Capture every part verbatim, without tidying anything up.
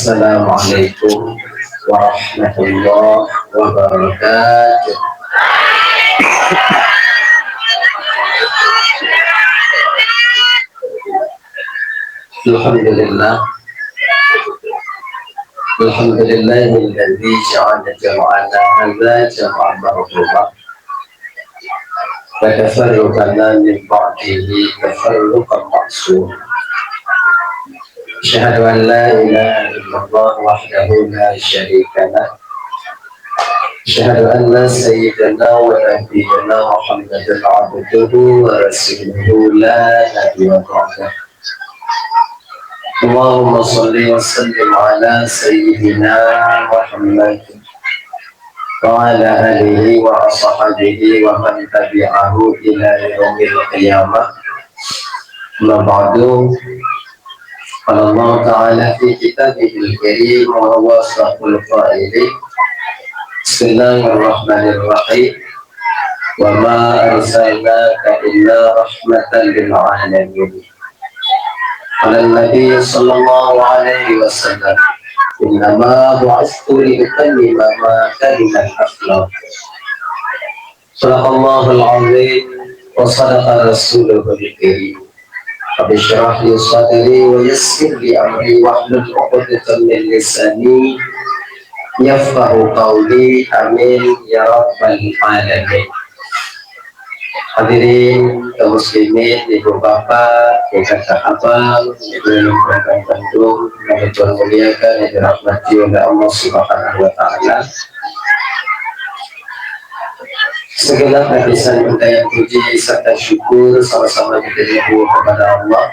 Assalamualaikum warahmatullahi wabarakatuh. Alhamdulillah. Alhamdulillahilladzi ja'ala jam'ana hadza jam'an marhuma. Wa tafarruqana min ba'dihi tafarruqan ma'suma. Asyhadu an la ilaha illallah wahdahu la syarika lah. Asyhadu anna sayyidana wa nabiyyana Muhammadan abduhu wa rasuluhu la nabiyya ba'dah. Allahumma shalli wa sallim ala sayyidina Muhammad wa ala alihi wa ashabihi wa man tabi'ahu ila yaumil qiyamah. Amma ba'du. Qala Allah Ta'ala fi kitabihil karim wa huwa asdaqul qailin. Bismillahirrahmanirrahim. Wa ma arsalnaka illa rahmatan lil alamin. Qala Nabi sallallahu alaihi wasallam, "Innama bu'istu li utammima makarimal akhlaq." Sadaqallahul azim wa sadaqa rasuluhul karim. Rabbi shrah li sadri wa yassir li amri wahlul 'uqdatam min lisani yafqahu qawli. Amin ya rabbal alamin. Hadirin kaum muslimin, ibu bapak, kakak abang, ibu yang kandung, yang Tuhan muliakan, yang dirahmati oleh Allah Subhanahu wa Ta'ala. Segenap lapisan pengkayaan puji serta syukur sama-sama kita jawab kepada Allah.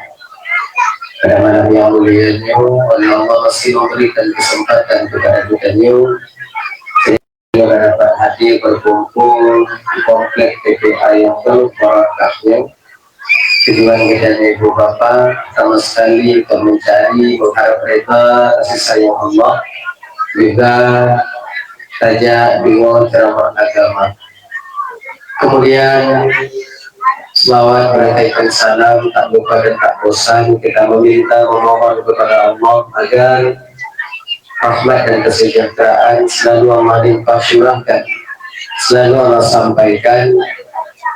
Pada malam yang mulia ini, oleh Allah masih memberikan kesempatan kepada kita ini, sehingga dapat hadir berkumpul di komplek T P A yang penuh barakahnya. Tujuan kita ni, ibu bapa, pertama sekali untuk mencari, mengharap reda, kasih sayang Allah, juga tajak dengar ceramah agama. Kemudian, selawat menyampaikan salam, tak lupa dan tak bosan kita meminta, memohon kepada Allah agar rahmat dan kesejahteraan selalu Allah limpah curahkan, selalu Allah sampaikan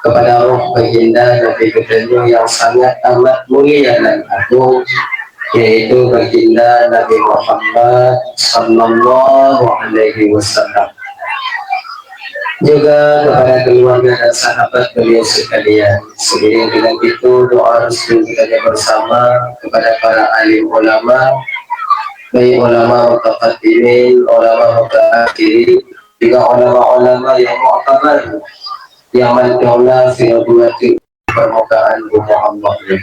kepada roh baginda Nabi geutanyoe yang sangat amat mulia dan agung, yaitu baginda Nabi Muhammad sallallahu alaihi wasallam. Juga kepada keluarga dan sahabat beliau sekalian. Seiring dengan itu, doa restu kita bersama kepada para alim ulama, baik ulama mutaqaddimin, ulama mutaakhirin, juga ulama-ulama yang mu'tabar, yang mantong na sidroe-droe di permukaan bumi Allah ni.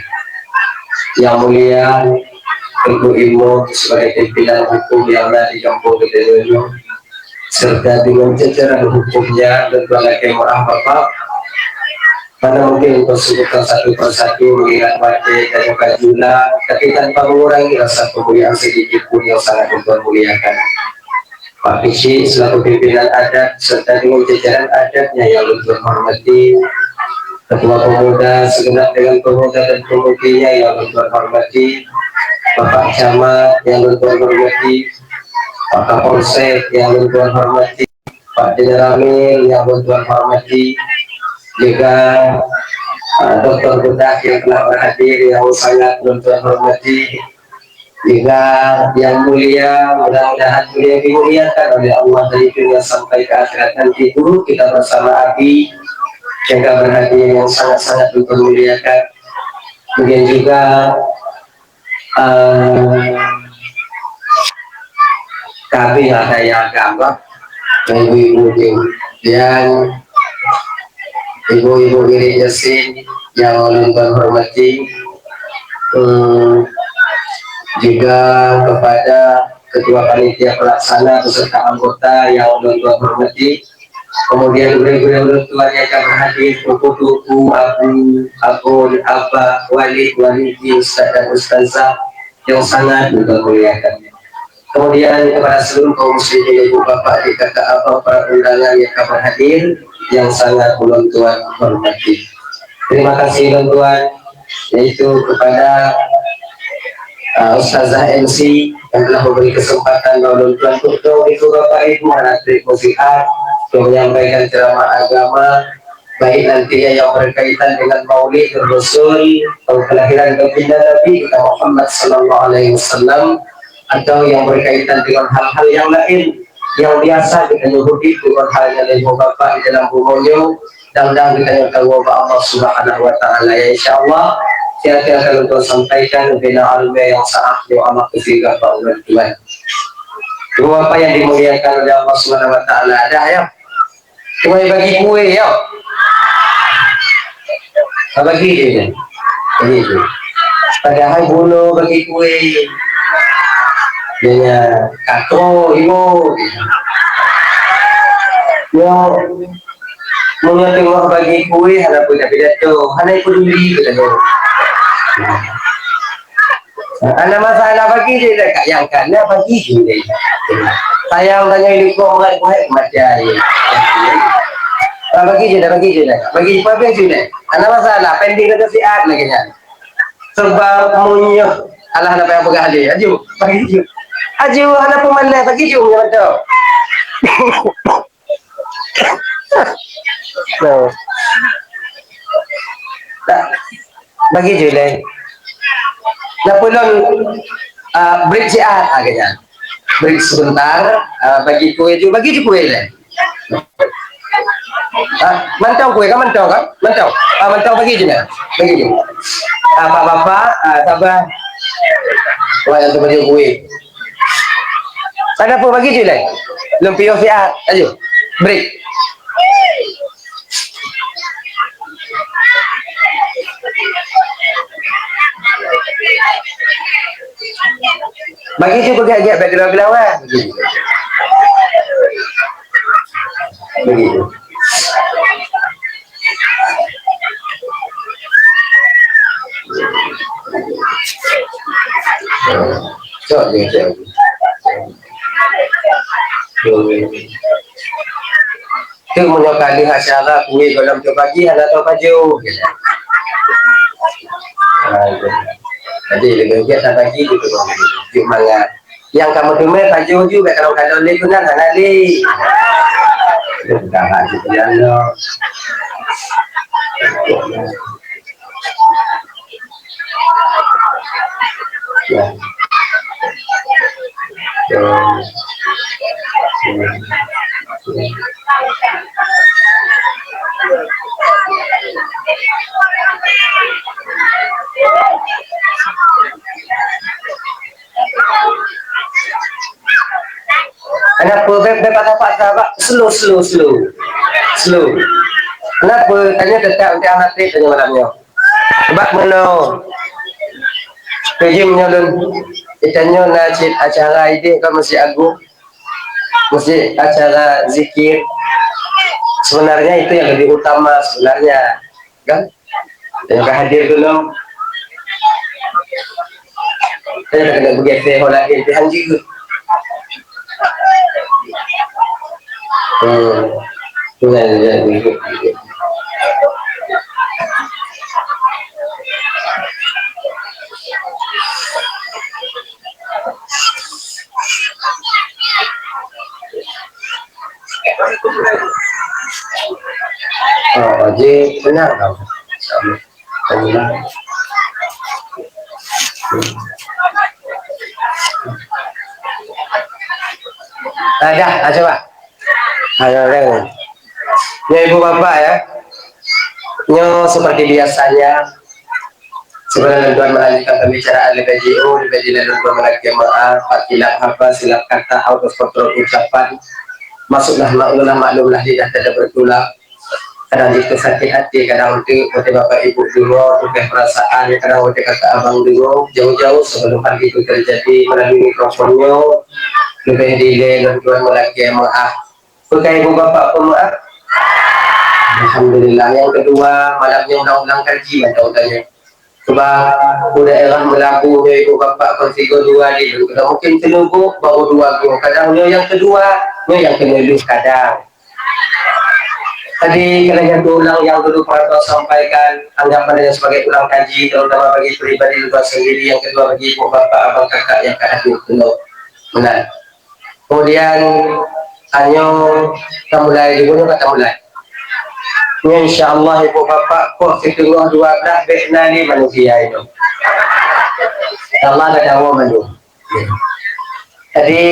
Yang mulia, Teungku Imum sebagai pimpinan hukum yang na di kampung Kedenulu, serta dengan jajaran hukumnya, dan tuan lakée meu'ah Bapak, mana mungkin untuk sebutkan satu persatu mengingat watée dan muka jula, tapi tanpa mengurangi rasa kemuliaan sedikit pun yang sangat Tuhan muliakan. Pak Keuchik selaku pimpinan adat serta dengan jajaran adatnya yang lôn hormati, Ketua Pemuda segenap dengan pemuda dan pemudinya yang lôn hormati, Bapak Camat yang lôn hormati, Pak Kapolsek yang lôn hormati, Pak Danramil yang lôn hormati, juga, uh, doktor bedah yang telah berhadir yang sangat lôn hormati, juga yang mulia, mudah-mudahan beliau dimuliakan oleh Allah dari dunia sampai ke akhirat nanti, guru kita bersama Abi yang telah berhadir yang sangat-sangat lôn muliakan. Kemudian juga, eh, kami ada yang agama, ibu-ibu yang ibu-ibu Wirid Yasin yang ulôn hormati, eh, juga kepada ketua panitia pelaksana beserta anggota yang ulôn hormati, kemudian guru-guru ulôn tuan yang ka berhadir, Teungku, Teungku, Abu, Abon, Abah, Walid, Walidi, Ustaz dan Ustazah yang sangat ulôn muliakan. Kemudian kepada seluruh kaum muslimin, ibu bapak, kakak abang, para undangan yang ka berhadir yang sangat ulôn tuan hormati. Terima kasih ulôn tuan, yaitu kepada, uh, Ustazah M C yang telah memberi kesempatan bak ulôn tuan untuk ibu bapak ibu hana trép meusiat untuk menyampaikan ceramah agama, baik nantinya yang berkaitan dengan Maulid Rasul atau kelahiran baginda Nabi kita Muhammad sallallahu alaihi wasallam, atau yang berkaitan dengan hal-hal yang lain yang biasa kita nyebut itu dengan hal yang lebih bapak di dalam umurnya, dan dan kita yang tahu Allah Subhanahu wa Taala. Ya, insyaallah, saya akan untuk sampaikan bina alme yang saat doa makasih kepada Allah Tuhan. Ibu bapak yang dimuliakan oleh Allah Subhanahu wa Taala, ada ya? Cuma bagi kue ya. Ah, bagi je. Bagi je. Padahal bunoe bagi kue. Dia katro ibu. Yo, meunyoe teungoh bagi kue, hana pun tapi jatuh. Hana peduli kita tu. Hana masalah bagi je dah, Kak, yang kana bagi je deh. Sayang tanya ini kok berat buat macam ni. Ah, bagi je dah, bagi je dah. Bagi pabeh je dah. Hana masalah, pending kata siat lagi nya. Sebab munyoh Allah nak payah peugah dia. Aju, bagi je. Aju, hana pun mana bagi je, ya betul. Nah. Tak. Bagi je leh. Dah pun lon, ah, break siat, ah, kata. Break sebentar, ah, bagi kue je, bagi je kue leh. Ah, mantong kue kan, mantong kan? Mantong. Ah, mantong bagi je nah. Bagi je. Ah, bapak-bapak, ah, sabar. Wah, yang tu bagi kue. Ada apa bagi je leh? Lom piôh siat. Aju. Break. Bagi je bagi agak background bilawan. Bagi je. Cok je, cok. Tu meunyoe ka lheueh acara kueh gohlom teubagi hana tau pajoh. Ha, jadi lebih baik tak bagi gitu. Jok mangat. Nyang kamoe teumé pajoh ju bèk kalon-kalon lé keunan hana lé. Dah hati pian lo. Ya. Ya. Kenapa? Bèk, bèk patah-patah, Pak. Slow, slow, slow. Slow. Kenapa? Tanya tetap untuk anak tanyoe malam nyoe. Sebab meunoe. Tujuan meunyoe lôn, tanyoe na cit acara idéh kan Masjid Agung. Masjid acara zikir. Sebenarnya itu yang lebih utama sebenarnya. Kan? Yang ka hadir dulu. Saya tak kena bergeser orang lain, Tuhan juga. Hmm. Tuhan juga. Oh, jadi tenang tau. Tenang. Ah, dah, ah, coba. Ah, dah, dah. Ya, ibu bapak ya. Nyoe seperti biasanya, Sebenarnya tuan melanjutkan pembicaraan lebih jauh, lebih jauh tuan melakèe maaf, apabila haba silap kata, atau kontrol ucapan, maksudlah maklumlah, maklumlah lidah tidak bertulang. Kadang itu sakit hati, kadang itu mungkin bapak ibu dengar, mungkin perasaan, kadang mungkin kata abang dengar, jauh-jauh sebelum hal itu terjadi melalui mikrofonnya, lebih dile dan tuan melakèe maaf. Bukan ibu bapak pun maaf. Alhamdulillah. Yang kedua, malam ni ulang-ulang kaji macam tanya. Sebab di daerah Meulaboh nyoe ibu bapak pun sigo dua di, kalau mungkin teuneubu baru dua go. Kadang nyoe yang kedua, nyoe yang keuneuh kadang. Jadi, keuneuk nyang ulang nyang dulu pernah sampaikan, anggap saja sebagai ulang kaji, terutama bagi pribadi luar sendiri, yang kedua bagi ibu bapak, abang kakak yang ka hadir keunoe. Meunan. Kemudian, tanyoe tamulai, di mana ka tamulai? Nyoe, insya Allah, ibu bapak, poh siteungoh dua belas, bèk na lé manusia itu. Allah ka dawa manusia. Jadi,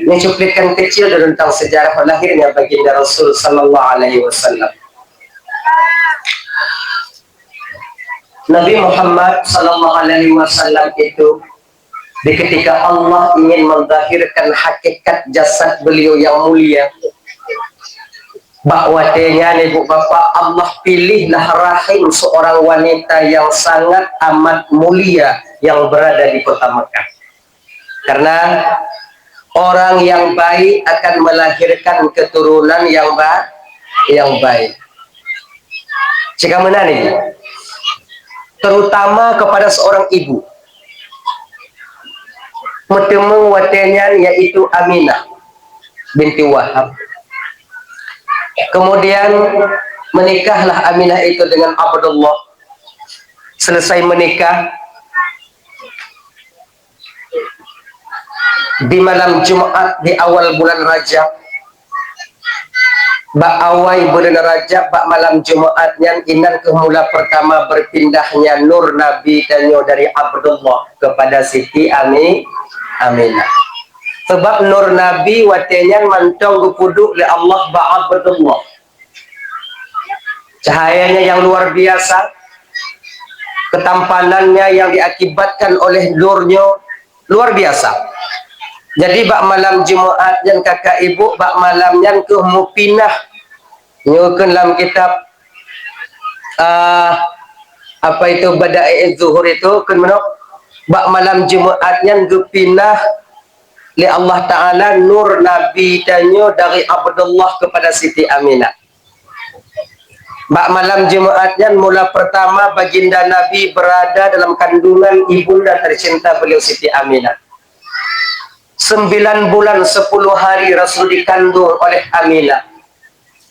ini cuplikan kecil tentang sejarah lahirnya baginda Rasul sallallahu alaihi wasallam. Nabi Muhammad sallallahu alaihi wasallam itu, di ketika Allah ingin menzahirkan hakikat jasad beliau yang mulia, bak watèe nyan, ibu bapak, Allah pilihlah rahim seorang wanita yang sangat amat mulia yang berada di kota Mekah. Karena orang yang baik akan melahirkan keturunan yang ba-, yang baik. Cik meunan ni, terutama kepada seorang ibu. Meuteumèe watèe nyan, yaitu Aminah binti Wahab. Kemudian menikahlah Aminah itu dengan Abdullah. Selesai menikah, di malam Jumat di awal bulan Rajab, bak awai bulan Rajab, bak malam Jumat nyan, inan keuh mula pertama berpindahnya nur Nabi tanyoe dari Abdullah kepada Siti Ami-, Aminah. Sebab nur Nabi watèe nyan mantong geupeuduek lé Allah bak Abdullah. Cahayanya yang luar biasa, ketampanannya yang diakibatkan oleh nurnya luar biasa. Jadi, bak malam Jumat nyan, kakak ibu, bak malam nyan keuh meupinah. Nyoe kheun lam kitab, ah, apa itu, Bada'i Zuhur itu, kheun meunoe, bak malam Jumat nyan geupinah lé Allah Ta'ala nur Nabi tanyoe dari Abdullah kepada Siti Aminah. Bak malam Jumat nyan mula pertama baginda Nabi berada dalam kandungan ibunda tercinta beliau Siti Aminah. Sembilan bulan sepuluh hari Rasul dikandung oleh Aminah.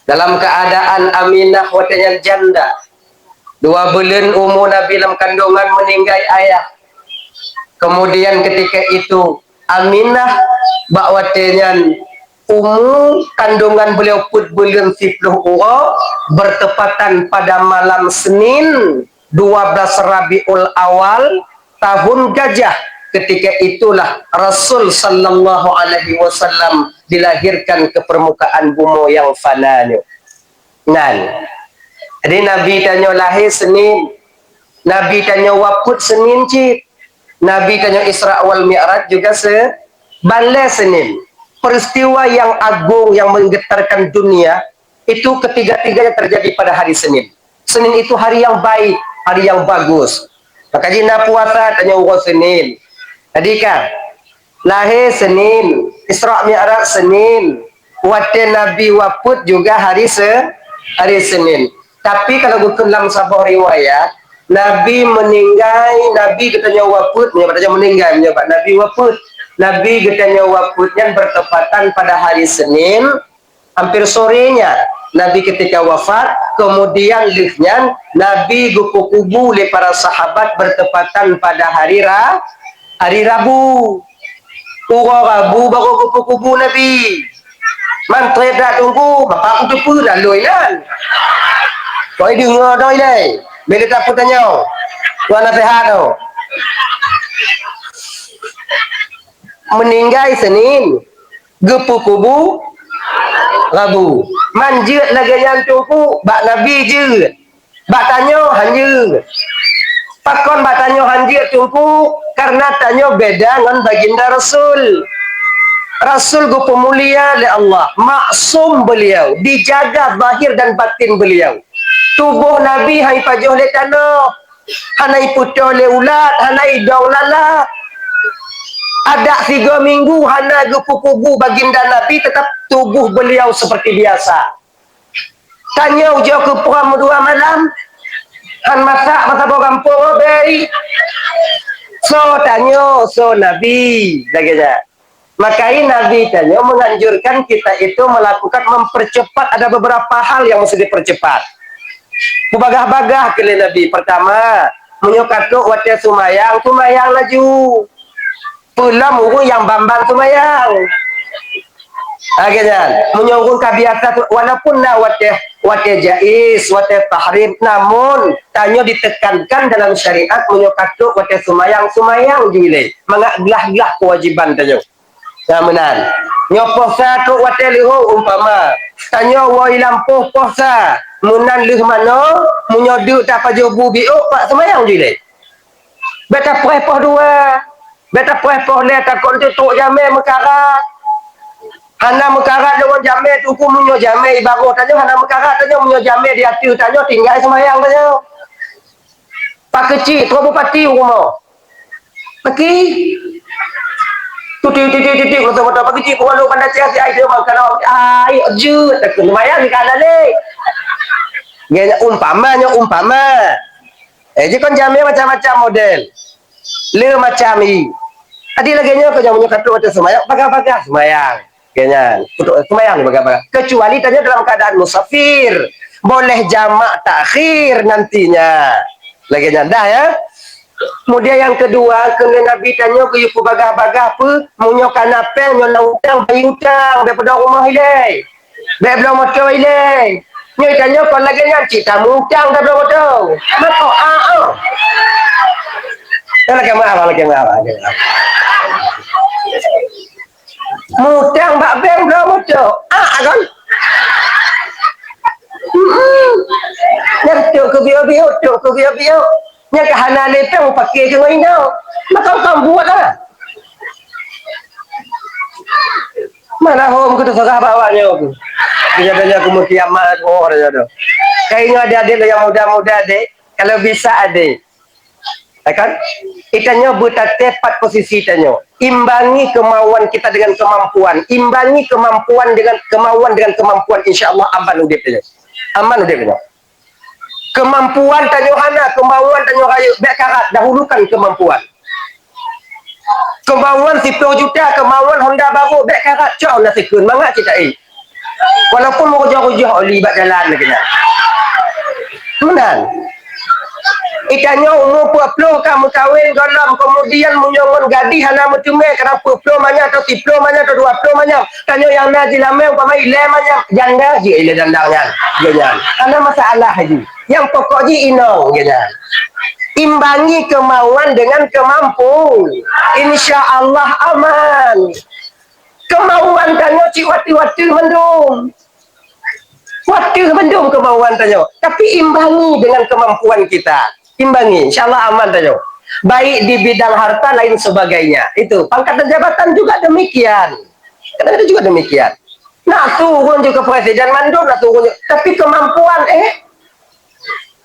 Dalam keadaan Aminah watèe nyan janda. Dua buleuen umu Nabi lam kandungan meninggai ayah. Kemudian ketika itu Aminah bak watèe nyan umu kandungan beliau peuet buleuen siploh uroe, bertepatan pada malam Senin dua belas Rabiul Awal tahun Gajah. Ketika itulah Rasul sallallahu alaihi wasallam dilahirkan ke permukaan bumoe nyang fana nyoe. Nan. Jadi, Nabi tanyoe lahé Senin. Nabi tanyoe wafeuet Senin cit. Nabi tanyoe Isra wal Mi'raj juga se-, balè Senin. Peristiwa yang agung yang menggetarkan dunia itu ketiga-tiganya terjadi pada hari Senin. Senin itu hari yang baik, hari yang bagus. Maka jih na puasa tanyoe uroe Senin. Tadi kan, lahé Senin, Isra Mi'raj Senin, watèe Nabi wafeuet juga hari Se-, hari Senin. Tapi kalau geukheun lam saboh riwayat, Nabi meninggai, Nabi geutanyoe wafeuet, meunyoe bak tanyoe meninggai, meunyoe bak Nabi wafeuet. Nabi geutanyoe wafeuet nyan bertepatan pada hari Senin, hampir sorenya Nabi ketika wafat, kemudian lheueh nyan Nabi geupeukubu lé para sahabat bertepatan pada hari Ra-, hari Rabu. Uroe Rabu barô geupeukubu Nabi. Mantri dak Teungku, bapak kuteupeue lalu inan. Kau deungoe dong ilai. Bila tak peutanyong. Tuan nasihat tu. Meninggai Senin. Geupeukubu Rabu. Man jeuet lagèe nyan Teungku, bak Nabi jeuet. Bak tanyoe han jeuet. Pakon bak tanyoe han jeuet Teungku? Karena tanyoe beda ngon baginda Rasul. Rasul geupeumulia lé Allah, maksum beliau, dijaga zahir dan batin beliau. Tuboh Nabi han ipajoh lé tanoh, hana ipeutoe lé ulat, hana idong lalat. Adak sigoe minggu hana geupeukubu baginda Nabi, tetap tubuh beliau seperti biasa. Tanyoe ujoe keu prom dua malam, han masak masa boh gampông obei. Soe tanyoe, soe Nabi, lagèe nyan. Makanya Nabi tanyoe menganjurkan kita itu melakukan, mempercepat, ada beberapa hal yang mesti dipercepat. Kubagah-bagah keu lé Nabi. Pertama, meunyoe ka trok watée seumayang, seumayang laju. Peulom ureuëng nyang ban-ban seumayang. Lagée nyan, meunyoe ureuëng ka biasa, walaupun na watée, watée jaiz, watée tahrim, namun tanyoe ditekankan dalam syariat meunyoe ka trok watée seumayang, seumayang ju ilée, mangat glah-glah keuwajiban tanyoe. Nah, meunan. Nyoe posa trok watée leuhô umpama, tanyoe woe i lampôh posa, meunan lheueh manoe, meunyoe deuk tapajoh bu biôk, pat seumayang ju ilée. Bék tapreh poh dua, bék tapreh poh lhée, takot teuh trok jamé meukarat. Hana meukarat deungon jamé, teungku, meunyoe jamé i baroh tanyoe hana meukarat tanyoe, meunyoe jamé di ateueh tanyoe, tinggai seumayang tanyoe. Pak Keuchik, trok bupati u rumoh. Paki. Tuti, tuti, tuti, moto-moto Pak Keuchik, peuwalo Banda Aceh, si ai dia bang, kalau ai, jeuet, takut seumayang di kanan ni. Nyan umpama, nyan umpama. Eh, jikon jamé macam-macam model. Le macam i. Tadi lagée nyoe keu jamé nyoe ka trok watée seumayang, bagah-bagah seumayang. Lagée nyan, untuk seumayang ni bagah-bagah. Kecuali tanyoe dalam keadaan musafir, boleh jamak takhir nantinya. Lagée nyan dah ya. Kemudian yang kedua, keu lé Nabi tanyoe geuyue peubagah-bagah peue, meunyoe ka na péng, nyoe na utang, bayeue utang, bék peudong rumoh ilée. Bék bloe moto ilée. Nyoe tanyoe kon lagée nyan cit tameutang tabloe moto. Mako, ah, ah. Kan lagée meuah, lagée meuah, lagée meuah. Mutang bak bank bloe moto. Ah, kan? Hmm. Nyang tok keu biôk-biôk, tok keu biôk-biôk. Nyang ka hana lé péng, paké keu ngon inong. Maka kon buet lah. Mana hom keu teuseurah bak awak nyoe keu. Dia tanya aku mesti amal aku oh dia tu. Kaingat adik-adik yang muda-muda dek, kalau bisa adik. Ya kan? Itanyoe beutatepat posisi tanyoe. Imbangi kemauan kita dengan kemampuan. Imbangi kemampuan dengan kemauan dengan kemampuan. Insya Allah aman udep tanyoe. Aman udep tanyoe. Kemampuan tanyoe hana, kemauan tanyoe rayeuk, bék karat, dahulukan kemampuan. Kemauan siploh juta, kemauan Honda baru, bék karat, cok Honda second, mangat cit taék. Walaupun meurujah-rujah oli bak jalan lagée nyan. Meunan. Itanyoe umu peuet ploh ka meukawen gohlom, kemudian meunyoe ngon gadih hana meuteumé, kadang peuet ploh manyam atau siploh manyam atau dua ploh manyam. Tanyoe nyang na jilamé umpama ilée manyam, janda jih ilée dandang nyan. Geuh nyan. Hana masalah laju. Nyang pokok jih inong geuh nyan. Imbangi kemauan dengan kemampu. Insya Allah aman. Kemauan tanyoe cit watée-watée mandum. Watée mandum kemauan tanyoe, tapi imbangi dengan kemampuan kita. Imbangi, insya Allah aman tanyoe. Baik di bidang harta lain sebagainya. Itu, pangkat dan jabatan juga demikian. Kadang-kadang juga demikian. Nak suruh juga presiden mandum, nak suruh juga. Tapi kemampuan, eh,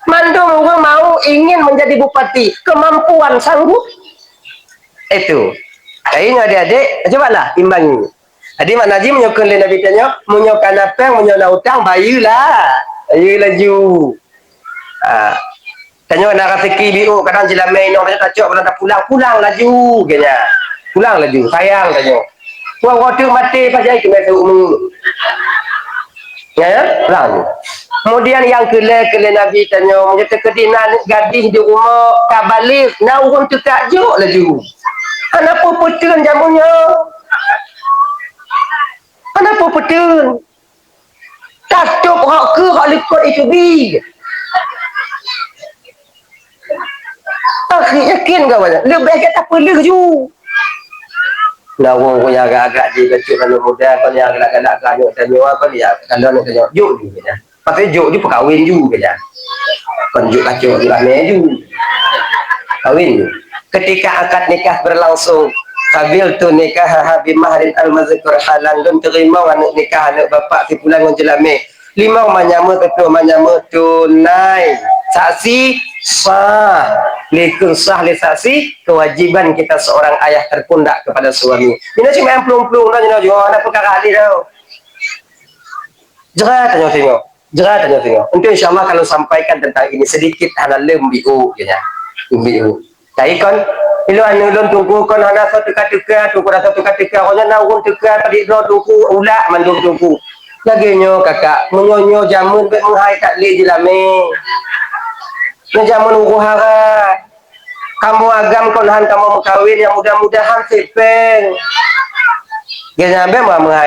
mandum ureuëng mau ingin menjadi bupati. Kemampuan sanggup? Itu. Jadi, adik-adik, cobalah imbangi. Jadi, makna jih meunyoe keu lé Nabi tanyoe, meunyoe ka na péng, meunyoe na utang, bayeue lah. Bayeue laju. Ha. Tanyoe na raseuki biôk, kadang jilamé inong tanyoe tacok, kadang tapulang, pulang laju geuh nyan. Pulang laju, sayang tanyoe. Wah, wah, teuk maté, pas jai keuneuk teumu. Ya, ya? Pulang. Kemudian nyang keu lhée, keu lhée Nabi tanyoe, meunyoe teukeudi na aneuk gadih di rumoh, ka baligh, na ureuëng teuka jok laju. Hana peue peuteun jameun nyoe. Hana peue peuteun. Tatôb rot keu rot likot itu bi. Akhé yakin kawan, leubeh gata peuleuh ju. Nah, wong nyang agak-agak di keucut aneuk muda, kon nyang galak-galak ka aneuk tanyoe, kon ya, kalau aneuk tanyoe, juk ju keunan. Pasti juk ju peukawen ju keunan. Kon juk kacok ju ramé ju. Kawin ju. Ketika akad nikah berlangsung, qabiltu nikahaha bimahrin al-mazkur halan, lôn teurimong aneuk nikah aneuk bapak si pulan ngon jeulamé. Limong manyam, tujoh manyam tunai. Saksi sah. Likun sah lé saksi, kewajiban kita seorang ayah terpundak kepada suami. Mina cuma yang pelung-pelung dah, jina jua, ada perkara ni dah. Jera tanya tengok. Jera tanya tengok. Untuk insya Allah kalau sampaikan tentang ini sedikit hana lem biu, ya. Biu. Tapi kan, Ilôn aneuk lôn Teungku kon hana soe teuka-teuka, Teungku rasa teuka-teuka. Awaknyan na ureueng teuka padit droe Teungku, ulak mandum Teungku. Lagèe nyoe kakak, meunyoe nyoe jameun bèk meuhai that lé jilamé. Nyoe jameun uroe hara. Kamoe agam kon han kamoe meukawen, nyang mudah-mudahan sép pèng. Geuhnyan bèk meuhai.